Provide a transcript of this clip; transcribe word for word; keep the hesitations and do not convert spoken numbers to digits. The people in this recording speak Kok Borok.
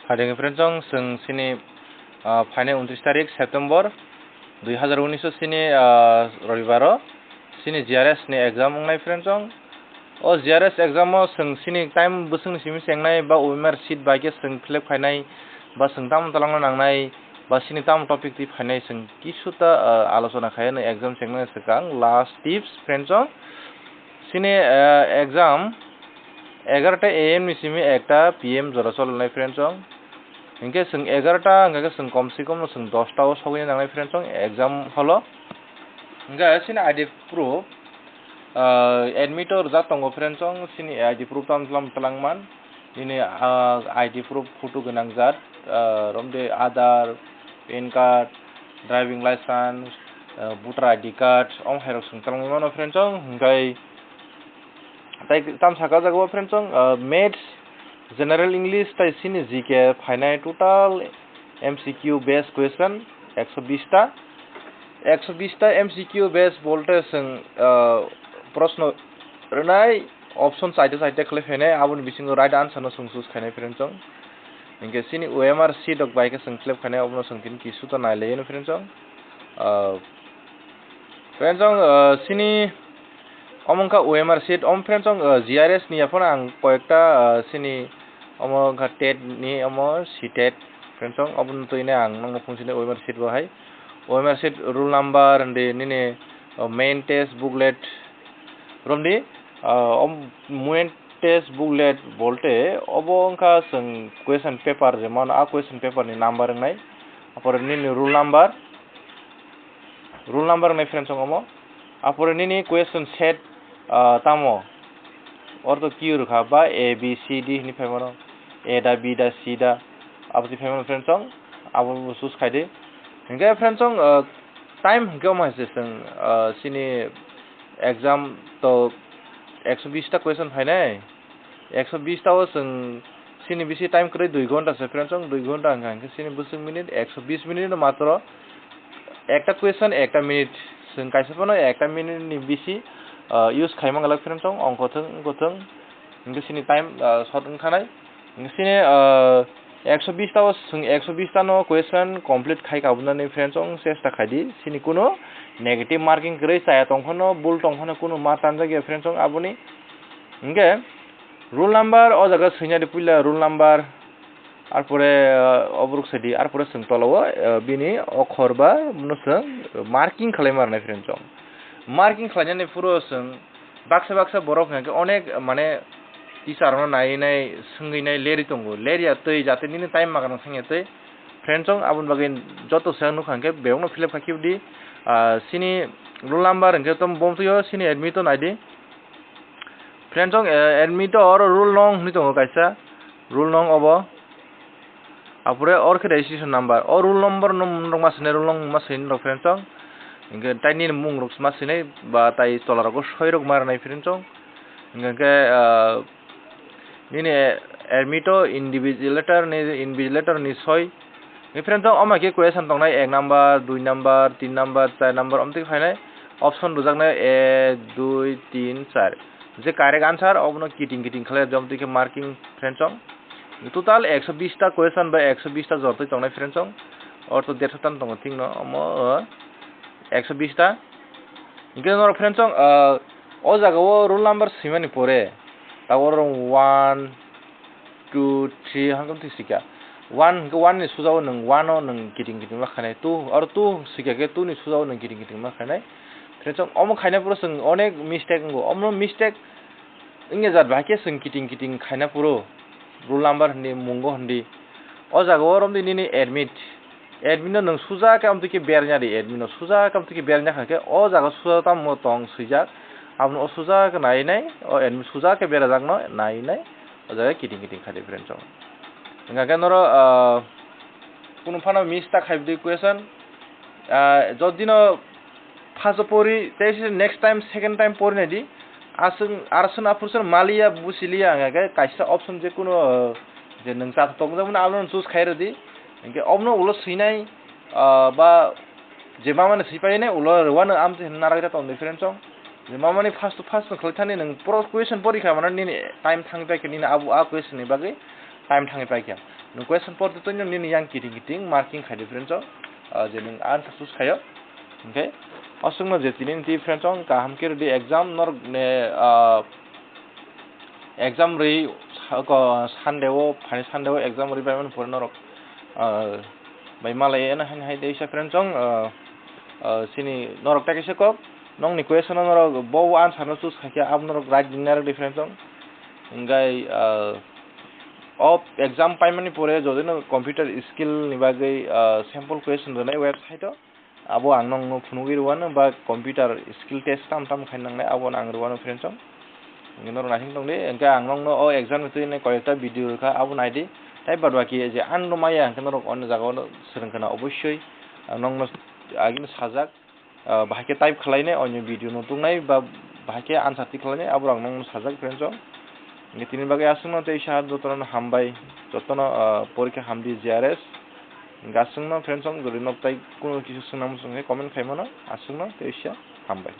Phaidi friendsong, chwng chini, ah, phainai untris tarik September dui hazar unis o chini, ah, Robibaro chini G R S ni exam wngnai friendsong. O G R S exam o chwng chini time bwswngni simi chengnai ba O M R sheet bai khe chwng fill up khainai ba chwng tamo twlangna nangnai ba chini tamo topic twi phainai chwng kisu ta, ah, alochona khainai exam chengnai swkang. Last tips friendsong, chini, ah, exam egarota A M ni simi ekta P M jora cholnai friendsong. Hinkhe chwng egarota, hinkhe chwng kom se kom no chwng dosta o sogwi nangnai friendsong exam hall o. Hinkhe chini I D proof, ah, admit o rwjak tongo friendsong, chini I D proof tamo tlam twlangman. Nini, ah, I D proof photo gwnang jat, ah, romde Aadhaar, pan card, driving license, ah, voter I D card, omo hai rok chwng twlangwi mano friendsong. Hinkhe Tai tam saka jaga o friendsong, ah, Maths, General English tai chini G K phainai total M C Q based question ekso bish ta. Ekso bish ta M C Q based bolte chwng, ah, proshno rwnai option chaita chaita khlai phainai, aboni bisingo right answer no chwng choose khainai friendsong. Hinkhe chini O M R sheet rok bai khe chwng fill up khainai, obono chwng tini kisu ta nai lai anw friendsong. Ah, friendsong, ah, chini Omo wngkha O M R sheet, omo friendsong, ah, G R S ni yaphano ang koyekta, ah, chini omo wngkha tet ni omo C tet friendsong, obono twinai ang nokno phungsinai O M R sheet bo hai. O M R sheet roll number hwndi nini, ah, main test booklet romdi, ah, om-, main test booklet bolte obo wngkha chwng question paper je mano, a question paper ni number wngnai, apore nini roll number, roll number wngnai friendsong omo. Apore nini question set, ah, tamo? Ortho Q rwkha ba A, B, C, D hinwi phaimano. A da, B da, C da. Abotwi phaimano friendsong. Abo choose khaidi. Hinkhe friendsong, ah, time hinkhe omo hai se chwng, ah, chini exam to ekso bish ta question phainai. Ekso bish ta o chwng chini bisi time kwrwi dui ghonta se friendsong, dui ghonta wngkha hinkhe chini bwswk minute ekso bish minute no matro ekta question ekta minute, chwng kaisa phano ekta minute ni bisi, ah, use khaima glak friendsong, ongkho thwng wngkho thwng hinkhe chini time, ah, short wngkhanai. Hinkhe chini, ah, ekso bish ta o chwng ekso bish ta no question complete khai kabunani friendsong chesta khaidi, chini kunu negative marking kwrwi chaya tongphano, bul tongphano kunu ma tanjakya friendsong aboni. Hinkhe roll number o jaga swinani puila roll number, arpore, ah, oborok sadi, arpore chwng tolao, ah, bini okhor ba no chwng marking khlai marnai friendsong. Marking khlainani phuru chwng baksa baksa borok hwnkhe onek mane teacher no nai nai swngwi nai leri tongo, leri ya twi jate nini time magang thangya twi friendsong aboni bagwi joto swkang nukha hwnkhe bebak no fill up khai khibidi, ah, chini roll number hwnkhe tom bomtwi o chini admit o naidi. Friendsong, eh, admit o oro roll nong hinwi tongo kaisa, roll nong obo. Apore oro khe registration number, o roll number no norok ma swinai, roll nong ma swinai norok friendsong. Hinkhe tai nini mung rok ma swinai ba tai tola rogo soi rok ma rwnai friendsong. Hinkhe, ah, nini admit o invigilator ni, invigilator ni soi. Hinkhe friendsong omo khe question tongnai ek number, dui number, tin number, char number omtwi phainai option rwjaknai ek, dui, tin, char. Je correct answer obono kiting kiting khlai jom twi khe marking friendsong. Total ekso bish ta question ba ekso bish ta jor twi tongnai friendsong. Ortho derso ta tongo thik no omo, o, ekso bish ta. Hinkhe norok friendsong, ah, o jaga o roll number swimani pore tabuk oro one, two, three hwnkhai twi swikha. One hwnkhe one ni sujao nwng one o nwng kiting kiting ma khainai. Two, oro two swikha khe two ni sujao nwng kiting kiting ma khainai. Friendsong, omo khainai phuru chwng onek mistake wngo. Omo mistake wngya jat bahai khe chwng kiting kiting khaina phuru roll number hwndi, mungo hwndi. O jaga o romdi nini admit. Admit no nwng suja khe amtwi khe bernya di, admit no suja khe amtwi khe bernya kha khe o jaga suja tamo tong swijak. Abono o suja khe nai nai, o admit suja khe berajak no nai nai. O jaga kiting kiting kha di friendsong. Hingkha khe noro, ah, kunu phano miss ta khaibdi question. Ah, jodi no first o pori, tei se next time, second time pori nai di. Aswng, arswng aphuru swn maliya, busiliya, hingkha khe kaisa option je kunu, ah, je nwng cha tongjakmani alono choose khai rw di. Hingkhe obono ulo swinai, ah, ba je mamani swi painai ulo rwano amtwi hwnwi narak ta tong di friendsong. Je mamani first to first no khlai thani nwng pro question pori kha mano nini time thangwi paikha, nini abo a question ni bagwi time thangwi paikha. Nwng question por twi nini yang kiting kiting marking khai di friends o, ah, je nwng answer choose khaio. Hwnkhe aswkno je tini niti friends o kaham khe rwdi exam norok ne, ah, exam rwi sa-, ko Sunday o, phani Sunday o exam rwi bai mani pore norok, ah, bai malai eno haino hai teisa friends o, ah, ah, chini norok tei kaisa kok nokni question o norok bo answer no choose khaikhe abo norok right ni narwk di friends o. Hwnkhe, ah, o exam paimani pore jodino computer skill ni bagwi, ah, sample question rwnai website o, abo ang nokno phunugwi rwano ba computer skill test tam tam khaina nangnai abono ang rwano friends o. Hwnkhe norok naising tongdi, hwnkhe ang nokno o exam ni twi koyekta video rwkha abo naidi. Tai bad baki je ano maya hwnkhe norok onno jagao swrwng khna obossoi ang nokno agini sajak. Ah, bahai khe type khlainai, onyo video no tongnai ba bahai khe answer twi khlainai, aborok nokno sajak friends o. Hwnkhe tini bagwi aswkno tei sa jotono hambai, jotono, ah, porikha hamdi J R S. Hwnkhe aswkno friends o, jodi nok tai kuno kisu swngnang muchung khe comment khai mano, aswkno tei sa hambai.